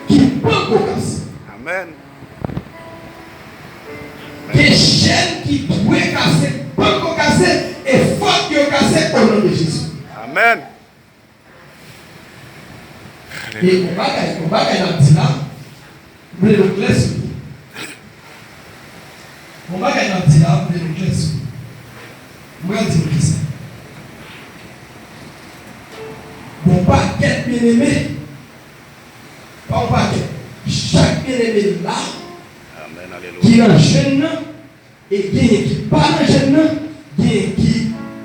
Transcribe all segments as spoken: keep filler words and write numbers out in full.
ki poko kase. Amèn. Gen chèn ki dwe kase, poko kase, e fòk yo kase o non de Jezi. Amèn. E yon bagay, yon bagay n ap di la, m vle nou klè sou li. Yon bagay n ap di la, m vle nou klè sou li. M pral di nou kisa. Gon pakèt byeneme, pa yon pakèt, chak byeneme la, amèn, alelouya, ki nan jèn nan, e genyen ki pa nan jèn nan, genyen ki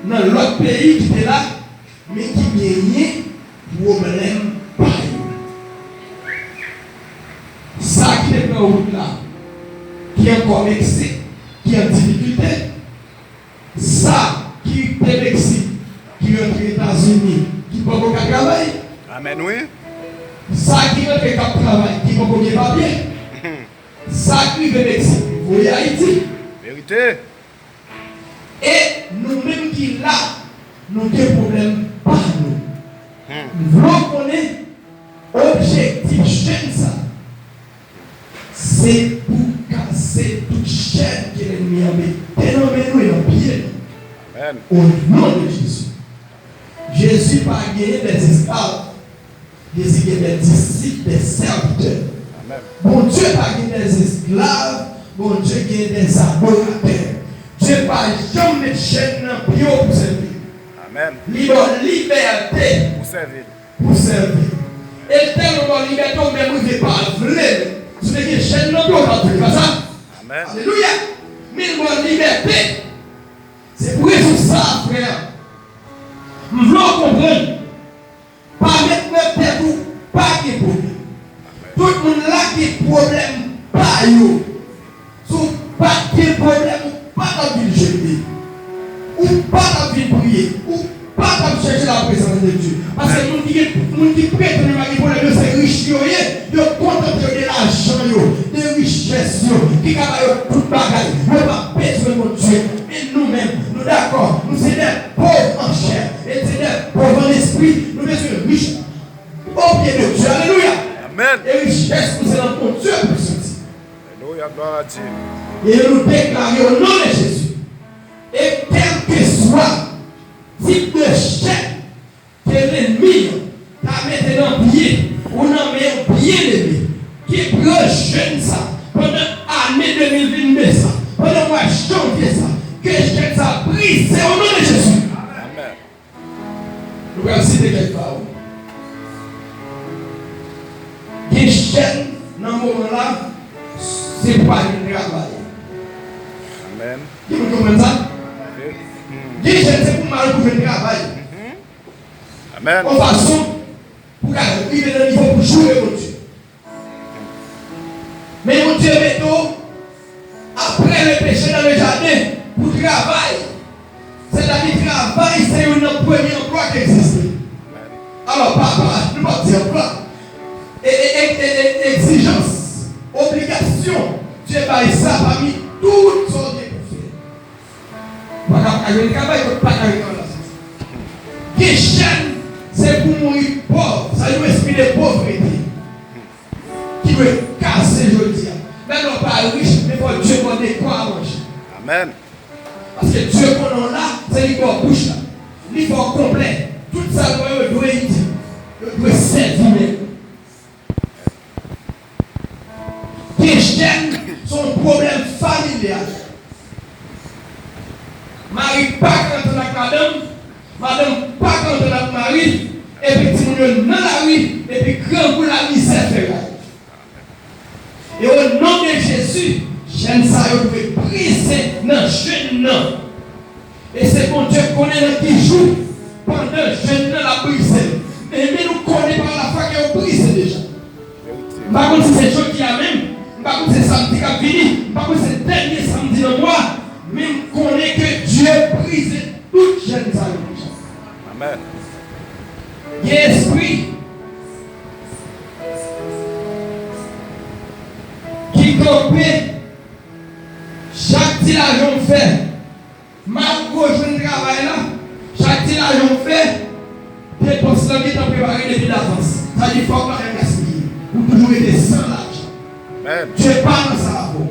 nan lòt peyi ki te la, men ki genyen pwoblèm pa yo. Sa ki te pran wout la, ki ankò Meksik, ki an difikilte, sa ki te Meksik, ki rantre Etazini, ki poko ka travay. Amèn, wi. Sa ki rantre k ap travay, ki poko gen papye. Sa k rive Meksik, voye Ayiti. Verite. E nou menm ki la, nou gen pwoblèm pa nou. Hmm. M vle w konnen objektif jèn sa, se pou kase tout chèn ke lènmi an mete nan men nou e nan pye nou. Amèn. O non de Jezi. Jezi pa genyen dèzesklav. Jezi gen dè disip, dè sèvitè. Amèn. Bondye pa gen dè esklav, Bondye gen dè adoratè. Dye pa janm met chèn nan pye w pou sèvi l. Amèn. Li ba w libète pou sèvi l. Pou sèvi l. E l tèlman ba w libète, w menm rive pa vle l. Si w te gen chèn nan pye w, w t ap vle, pa sa? Amèn. Alelouya! Men l ba w libète. Se pou rezon sa, frè, m vle w konprann. Pa met nan tèt ou pa gen pwoblèm. Tout moun la gen pwoblèm pa yo. Si w pa t gen pwoblèm, ou pa t ap vin jene. Ou pa t ap vin priye. Ou pa t ap chèche laprezans de Dye. Paske moun ki gen, moun ki pretann yo pa gen pwoblèm, yo se rich yo ye. Yo kontante yo de lajan yo, de richès yo, ki ka ba yo tout bagay. Yo pa bezwen Bondye. Men nou menm, nou dakò, nou se dè pòv an chè, e se dè pòv an lespri, nou bezwen rich o pye de Dye. Alelouya! Amèn. E richès nou se nan Bondye pou soti. Alelouya, glwa a Dye. E nou deklare o non de Jezi. E kèlkeswa tip de chèn ke lènmi an ta mete nan pye ou nan men yon byeneme ki pran jèn sa pandan ane de mil vennde sa, pandan mwa janvye sa, ke jèn sa brize o non de Jezi. Amèn. Nou pral site kèk pawòl. Gen jèn nan moman la, se pou pa vin travay. Amèn. Gen moun konprann sa? Gen jèn se pou mal pou jwenn travay. Amèn. Yon fason pou ka rive nan nivo pou joure Bondye. Men Bondye mete w apre le peche nan le jaden pou travay. Sètadi travay se youn nan premye anplwa ki egziste. Alò, pa, pa, nou p ap di anplwa. E, e, e, e, e, egzijans, obligasyon, Dye bay sa pami tout sa w gen pou fè. Ou pa ka pa jwenn travay, ou pa ka jwenn travay. Gen jèn, se pou mouri pòv, sa yon espri de povrete ki dwe kase jodi a. Menm lè w pa rich, men fò Dye ba w dekwa manje. Amèn. Paske Dye konnen w la, se li ba w bouch la. Li fè w konplè. Tout sa l ba w yo dwe itil. Yo dwe sèvi menm. Gen jèn, se yon pwoblèm familyal. Mari pa ka antann ak madanm, madanm pa ka antann ak mari, epi timoun yo nan lari, epi grangou lamizè fè ray. E o non de Jezi, jèn sa yo dwe brize nan jèn nan. E se Bondye k konnen nan ki jou, pandan jèn nan l ap brize l. Men, men nou konnen pa lafwa ke yo brize deja. M pa konn si se jodi a menm, m pa konn si se samdi k ap vini, m pa konn si se dènye samdi nan mwa, men m konnen ke Dye brize tout jèn sa yo deja. Amèn. Gen espri ki kanpe chak ti lajan w fè. Malgre w jwenn travay la, chak ti lajan w fè, depans lan gentan prepare depi davans. Sa di fòk pa janm gaspiye. Ou toujou rete Dye san lajan. Dye pa nan sa avè w.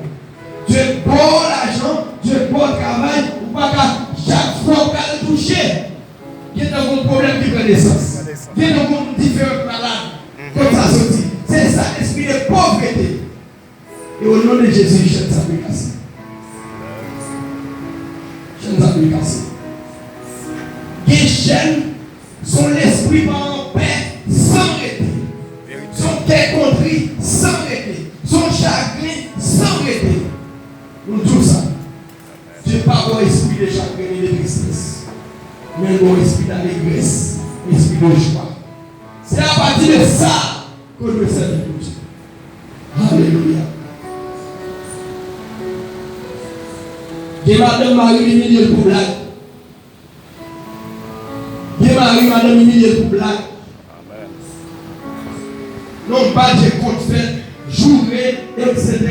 Dye ba w lajan, Dye ba w travay, ou pa ka chak fwa w pral touche. Gen tan gon pwoblèm ki pran nesans. Gen tan gon moun diferan ki malad. Kot sa soti? Se sa lespri de povrete. E o non de Jezi, chèn sa dwe kase. Chèn sa dwe kase. Gen chèn, se yon lespri pa anpè san rete. Se yon kè kontri san rete. Se yon chagren san rete. Nou di w sa. Dye pa ba w espri de chagren ni de tristès, men l ba w espri dalegrès, espri de jwa. Se apati de sa ke w dwe sèvi Bondye. Alelouya. Gen madanm mari l imilye l pou blag. Gen mari madanm imilye l pou blag. Non, pa Dye kont fèt, joure, etsetera.